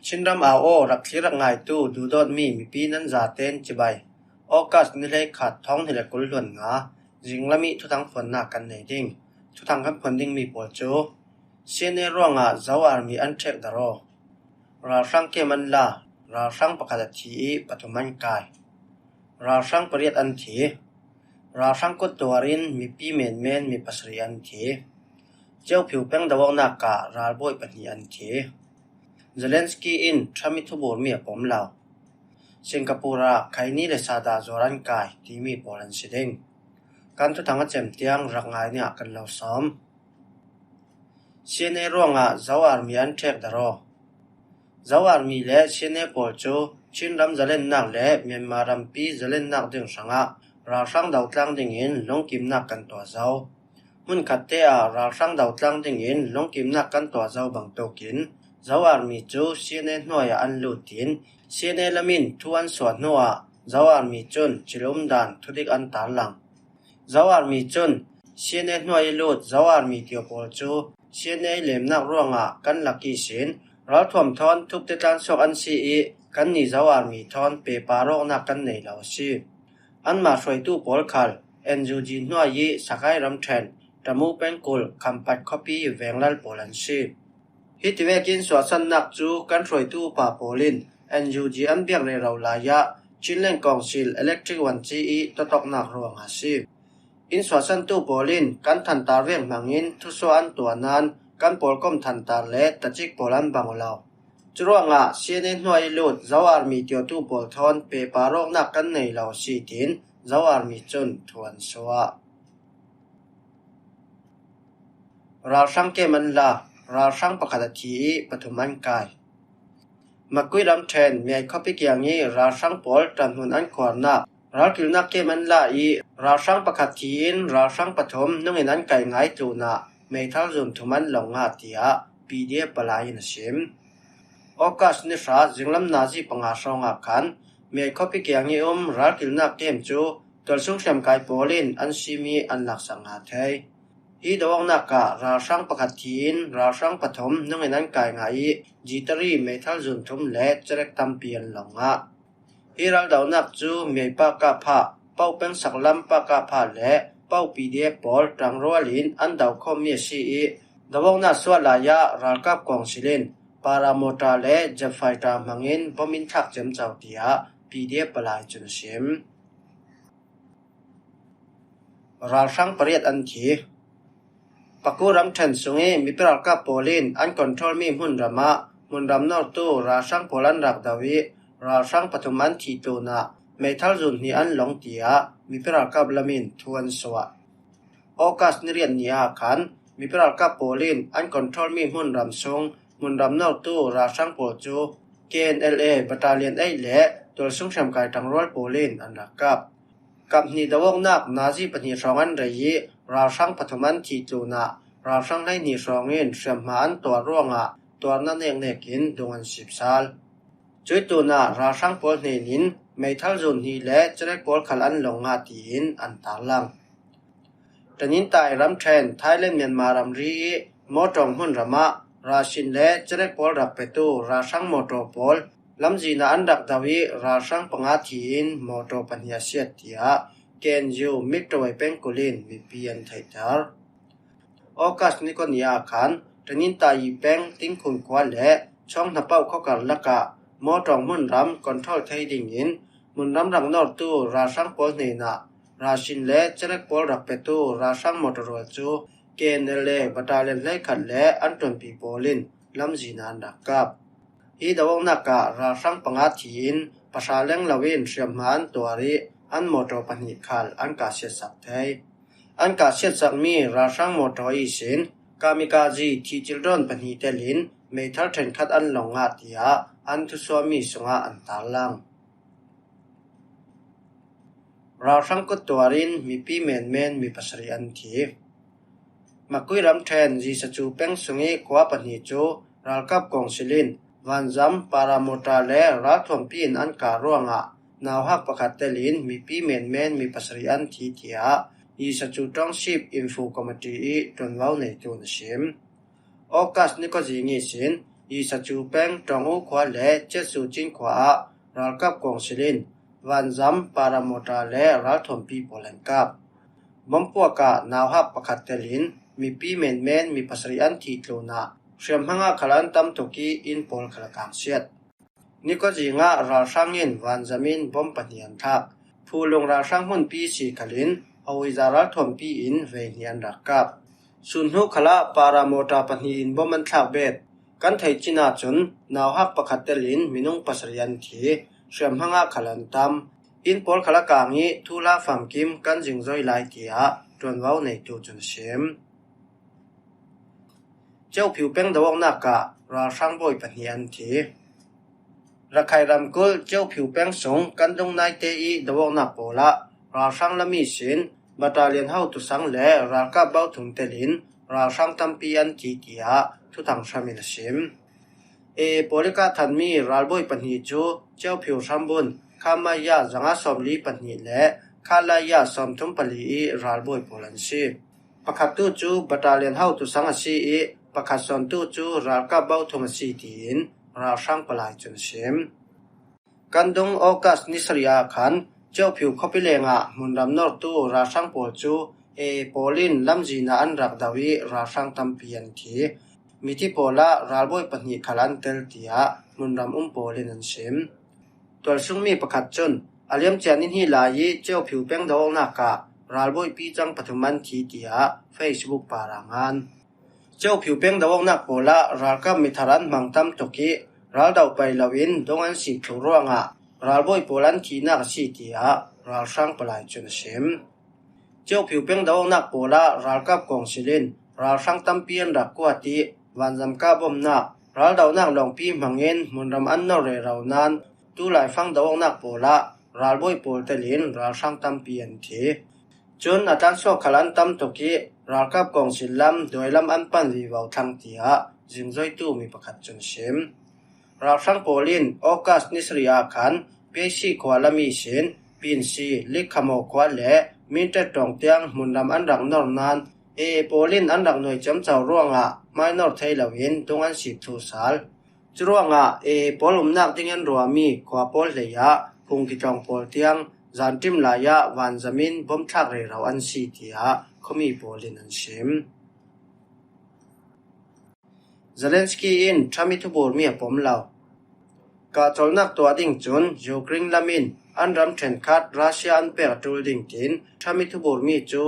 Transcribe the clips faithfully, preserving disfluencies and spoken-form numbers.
Chinram au aw rak thlir rak ngaitu duhdawtmi mipi nan zaten cibai. August ni hleikhat thawng hnih le kul hluan nga, zinglam ih thuthang phuannak kan nei ding. Thuthang kan phuan dingmi pawl cu C N A ruangah Zo Army an ṭhek darh aw. Ralhrang kem an la, ralhrang pakhat a thi ih pathum an kai. Ralhrang pariat an thi. Ralhrang kuttuar in mipi menmen mi pasarih an thi. Ciophiu peng do awknak ah ralbawi pahnih an thi. Zelensky in Trump ih thuburmi a pom lo. Singapore ah khaini le sada zuar an kai timi pawl an si ding. Kan thuthang a cem tiang rak ngai ni ah kan lo sawm. C N A ruangah Zo Army an ṭhek darh aw. Zo Army le C N A pawl cu Chinram zalennak le Myanmar rampi zalennak ding hrangah ralhrang dotlang dingin lungkimnak kan tuah zo. Hmunkhatte ah ralhrang dotlang dingin lungkimnak kan tuah zo bangtukin Zo Army cu C N A hnuai ah an lut tiin C N A lam in thu an suah hnuah Zo Army cun cilum dan thudik an tarlang. Zo Army cun C N A hnuai ih lut Zo Army tio pawl cu C N A lemnak ruangah kan lak ihsin ralthuam thawn thukte tlansuak an si ih kannih Zo Army thawn pehpar awknak kan nei lo a si. Anmah hruaitu pawl khal N U G hnuai ih Sakai ramṭhen Tamu pengkulh Khampat khuapi venglal pawl an si. Hitivekin suahsannak cu kan hruaitu upa pawl in N U G an biak rero lai ah Chinland Council electric vanci ih totoknak ruangah a si. In suahsantu pawl in kan thantar vek hmangin thusuah an tuah nain kan pawlkom thantar le tacik pawl an bang aw lo. Curuangah C N A hnuai ih lut Zo Army tiotu pawl thawn pehpar awknak kan nei lo a si tiin Zo Army cun thu an suah. Ralhrang kem an la, ralhrang pakhat a thi ih pathum an kai. Makui ramṭhen Miai khuapi kiang ih ralhrang pawl ṭanhmun an khuarnak ralkilnak kem an la ih ralhrang pakhat thi in ralhrang pathum nungin an kai ngai tlunah meithal zun thum an lawng ngah, tiah P D F palai in a sim. August ni hra zinglam nazi panga hrawngah khan Miai khuapi kiang ih um ralkilnak kem cu tualsung hriamkai pawl in an sim ih an laksak ngah thei. Hi do awknak ah ralhrang pakhat thi in ralhrang pathum nungin an kai ngah ih zitari meithal zun thum le cerek tampi an lawng ngah. Hi raldonak cu Miai pakah phah, Pauk pengsak lam pakah phah le Pauk P D F pawl ṭangrual in an do khawmmi a si ih do awknak suah lai ah ralkap kawngsil in paramawṭa le jet fighter hmangin bom in thlak ciamco, tiah P D F palai cun a sim. Ralhrang pariat an thi. Paku ramṭhen sungih mipi ralkap pawl in an controlmi hmunram ah hmunram nortu ralhrang pawl an rak do ih ralhrang pathum an thi tlunah meithal zun hnih an lawng, tiah mipi ralkap lam in thu an suah. August ni riat ni ah khan mipi ralkap pawl in an controlmi hmunram sung hmunram nortu ralhrang pawl cu K N L A Battalion eight le tualsung hriamkai ṭangrual pawl in an rak kap. Kap hnih do awknak nazi pahnih hrawng an rei ih ralhrang pathum an thi tlunah ralhrang hleihnih hrawng in hriamhma an tuar ruangah tuarnak neknek in dung an sip sal. Cuih tlunah ralhrang pawl hnen in meithal zun hnih le cerek pawl khal an lawng ngah tiin an tarlang. Tanintai ramṭhen Thailand Myanmar ramri ih Mawṭawng hmunram ah ralhrin le cerek pawl rak petu ralhrang mawṭaw pawl lamzin ah an rak do ih ralhrang panga thi in mawṭaw pahnih a siat, tiah K N U Miktawai pengkulh in mipi an theihter. August ni kua ni ah khan Tanintai ih peng Tingkhun khua le Chawng Hnapoh khuakar lakah Mawṭawng hmunram control thei dingin hmunram rak nortu ralhrang pawl hnenah ralhrin le cerek pawl rak petu ralhrang mawṭaw rual cu K N L A Battalion hleikhat le an ṭuanpi pawl in lamzin ah an rak kap. Hi do awknak ah ralhrang panga thi in pahra leng loin hriamhma an tuar ih an mawṭaw pahnih khal an kah siatsak thei. An kah siatsakmi ralhrang mawṭaw ihsin kamikaze thihcil drone pahnih telin meithal ṭhenkhat an lawng ngah, tiah an thusuahmi sungah an tarlang. Ralhrang kuttuar in mipi menmen mi pasarih an thi. Makui ramṭhen Zisacu peng sungih khua pahnih cu ralkap kawngsil in vanzam, paramawṭa le ralthuampi in an kah ruangah nauhak pakhat telin mipi menmen mi pasarih an thi, tiah Zisacu Township Info Committee ih ṭuanvo neitu in a sim. August ni kua zing ihsin Isachu peng Ṭawng U khua le Chetsu Chin khua ah ralkap kawngsil in vanzam, paramotor le ralthuampi pawl an kap. Bomb puak ah nauhak pakhat telin mipi menmen mi pasarih an thih tlunah hriamhmang ah khal an tam tuk ih inn pawl khal a kangsiat. Nikaw zingah ralhrang in vanzam in bomb pahnih an thlak. Phulung ralhrang hmunpi si khalin hoiza ralthuampi in vei hnih an rak kap. Sun hnu khalah paramotor pahnih in bomb an thlak bet. Kan theih cin ahcun nauhak pakhat telin minung pasarih an thi, hriamhmang ah khal an tam. Inn pawl khal a kang ih thuhla famkim kan zingzoi lai, tiah ṭuanvo neitu cun a sim. Ceuphyu peng do awknak ah ralhrang bawi pahnih an thi. Rakhine ramkulh Ceuphyu peng sung kan dung naite ih do awknak pawl ah ralhrang lam ihsin battalion hotu sang le ralkap bo thum telin ralhrang tampi an thi, tiah thuthang hram in a sim. Ee pawl ih kah thanmi ralbawi pahnih cu Ceuphyu hrambun Khamaya zanga sawmli pahnih le Khalaya sawmthum pali ih ralbawi pawl an si. Pakhat tu cu battalion hotu sang a si ih pakhat sawn tu cu ralkap bo thum a si, tiin ralhrang palai cun a sim. Kan dung August ni sarih ah khan Ceuphyu khuapi lengah hmunram nortu ralhrang pawl cu ee pawl in lamzin ah an rak do ih ralhrang tampi an thi. Miti pawl ah ralbawi pahnih khal an tel, tiah hmunram um pawl in an sim. Tualsungmi pakhat cun a liamcia ni hnih lai ih Ceuphyu peng do awknak ah ralbawipi cang pathum an thi, tiah Facebook par ah ngan. Ceuphyu peng do awknak pawl ah ralkap mithar an hmang tam tuk ih raldo pai loin dung an sik thluh ruangah ralbawi pawl an thihnak a si, tiah ralhrang palai cun a sim. Ceuphyu peng do awknak pawl ah ralkap kawngsil in ralhrang tampi an rak kuat ih vanzam kah bomnak, raldonak lawngpi hmangin hmunram an nor rero nain tulaifang do awknak pawl ah ralbawi pawl telin ralhrang tampi an thi. Cun a tlansuak khal an tam tuk ih ralkap kawngsil lam duailam an pan vivo thlang, tiah zingzoitu mi pakhat cun a sim. Ralhrang pawl in August ni sarih ah khan P C khua lam ihsin Pinsi, Likhamo khua le Mintet ṭawng tiang hmunram an rak nor nain ee pawl in an rak nuai ciamco ruangah hmainor thei loin dung an sik thluh sal. Curuangah ee pawl umnak ding an ruahmi khua pawl hleiah phungki tlawng pawl tiang zanṭim lai ah vanzam in bomb thlak rero an si, tiah khuami pawl in an sim. Zelensky in Trump ih thuburmi a pom lo. Kahcolhnak tuah ding cun Ukraine lam in an ram ṭhenkhat Russia an pek a ṭul ding tiin Trump ih thuburmi cu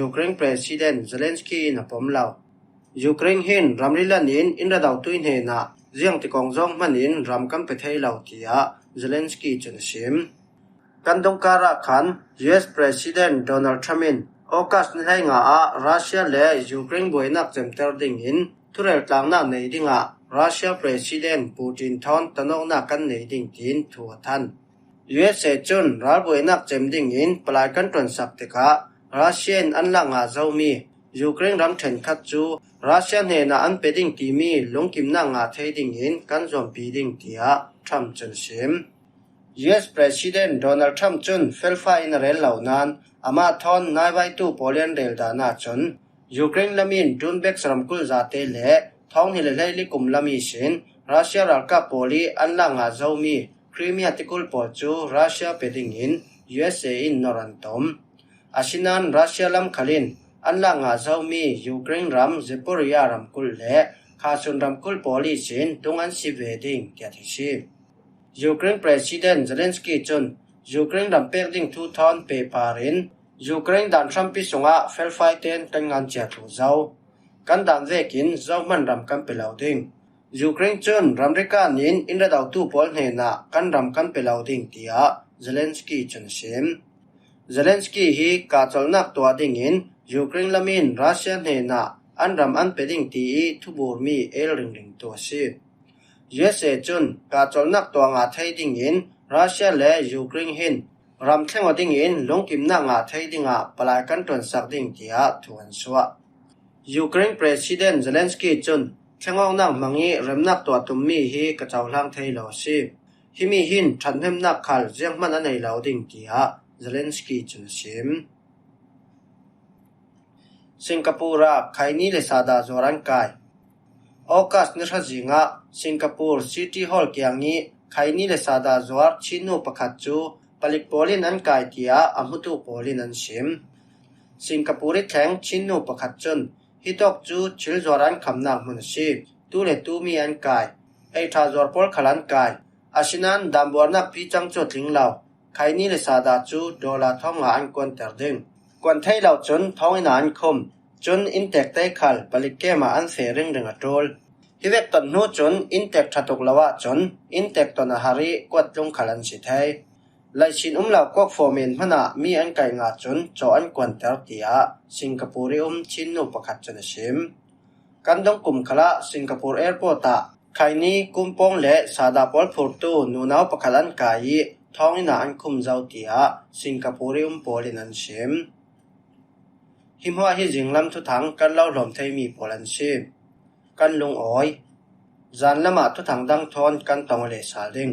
Ukraine President Zelensky in a pom lo. Ukraine hin ramri lan in in ra dotu hnenah ziangtikawng zong hman in ram kan pe thei lo, tiah Zelensky cun a sim. Kan dungkar ah khan U S President Donald Trump in August ni hleinga ah Russia le Ukraine buainak cemter dingin thurel tlaknak nei dingah Russia President Putin thawn tanawknak kan nei ding tiin thu a than. U S A cun ralbuainak cem dingin palai kan ṭuansak tikah Russia in an lak ngah zomi Ukraine ram ṭhenkhat cu Russia hnenah an pe ding timi lungkimnak ngah thei dingin kan zuampi ding, tiah Trump cun a sim. U S President Donald Trump cun felfai in a rel lo nain amah thawn naivaitu pawl in an rel dan ahcun Ukraine lam in Donbas ramkulh zate le thawng hnih le hleili kum lam ihsin Russia ralkap pawl ih an lak ngah zomi Crimea tikulh pawl cu Russia pe dingin U S A in nor an tom. Asinain Russia lam khal in an lak ngah zomi Ukraine ram Zaporizhia ramkulh le Kherson ramkulh pawl ihsin dung an si ve ding tiah theih si. Ukraine President Zelensky cun Ukraine ram pek ding thu thawn pehpar in Ukraine dan hrampi sungah felfai tein kan ngan cia thluh zo. Kan dan vekin zohman ram kan pe lo ding. Ukraine cun ramri kan in in ra dotu pawl hnenah kan ram kan pe lo ding, tiah Zelensky cun a sim. Zelensky hi kahcolhnak tuah dingin Ukraine lam in Russia hnenah an ram an pe ding ti ih thuburmi el ringringtu a si. U S A cun kahcolhnak tuah ngah thei dingin Russia le Ukraine hin ram thleng aw dingin lungkimnak ngah thei dingah palai kan ṭuansak ding, tiah thu an suah. Ukraine President Zelensky cun thlengawknak hmang ih remnak tuah tummi hi ka cohlang thei lo a si. Himi hin ṭhathnemnak khal zianghman a nei lo ding, tiah Zelensky cun a sim. Singapore ah khaini le sada zuar an kai. August ni hra zingah Singapore City Hall kiangih khaini le sada zuar Chin nu pakhat cu palik pawl in an kai, tiah a hmutu pawl in an sim. Singapore ih thleng Chin nu pakhat cun, "Hitawk cu thil zuar an khamnak hmun a si. Tu le tu mi an kai. Ei ṭha zuar pawl khal an kai. Asinain dambuarnak pi cang cu a tling lo. Khaini le sada cu dollar thawng nga an kuanter ding. Kuan thei lo cun thawnginn ah an khum. Cun inntek te khal palik kem ah an feh ringring," a ṭul. Hi vek ton hnu cun inntek ṭha tuk lo ahcun inntek ton a har ih kuat tlung khal an si thei. Laisin um lo kuak fawmen hmanh ah mi an kaih nga cun caw an kuanter, tiah Singapore ih um Chin nu pakhat cun a sim. Kan dong kum khalah Singapore airport ah khaini, kumpawng le sada pawl phurtu nunau pakhat an kai ih thawnginn ah an khum zo, tiah Singapore ih um pawl in an sim. Hi hmuah hi zinglam thuthang kan lo hlawm theimi pawl an si. Kan lungawi. Zanlam ah thuthang dang thawn kan tong aw leh sal ding.